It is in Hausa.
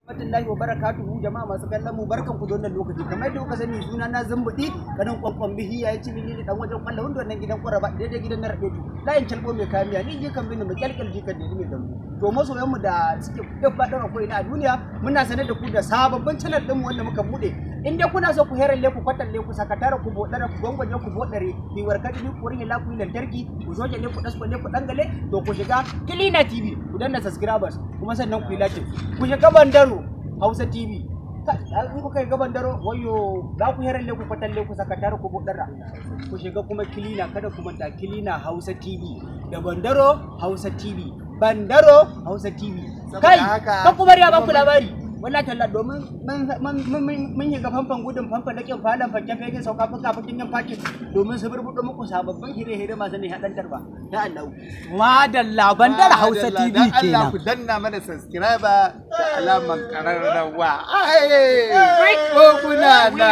Rahmatullahi wa barakatuhu. Jama'a masu kallon mu, barkan ku da wannan lokaci. Kamar yadda kuka sani, suna na Zumbudi kanin kwankwan bihi ya ci mini dan wajen kwallo wanda wannan gidan kwaraba daidai gidan na rabetu layin calbo mai kamiya. Ni jikan bini mu kyalkyal jikan da mai dambu. To masoyan mu da suke duk faɗin akwai ina a duniya, muna sanar da ku da sababbin channel din mu wanda muka bude. In dai kuna so ku heralle, ku kwatalle, ku sakatara, ku bodara, ku gwangwaje, ku bodare, ku warkar ni, ku ringe ku lantarki, ku zoje ne, ku daskole, ku dangale, to ku shiga Kilina TV, ku danna subscribers, kuma sannan ku yi like. Ku shiga Bandaro Hausa TV. In kuka yi gaban daro wayo za ku heralle, ku kwatalle, ku sakatara, ku bodara. Ku shiga kuma Kilina, kada ku manta, Kilina Hausa TV da Bandaro Hausa TV, Bandaro Hausa TV. Kai, kan ku bari ya ba ku labari. Wallahi talla, domin mun yi ga famfan gudun famfan da kin falan fakken fegin sauka fuka fakin yin fakin domin su burbuɗo muku sababbin hire-hire masu nishaɗantarwa ya Allah. Madalla, Bandar Hausa TV Dan Allah kenan. ku danna mana subscribe da alaman kararrawa. Ai, ko kuna na.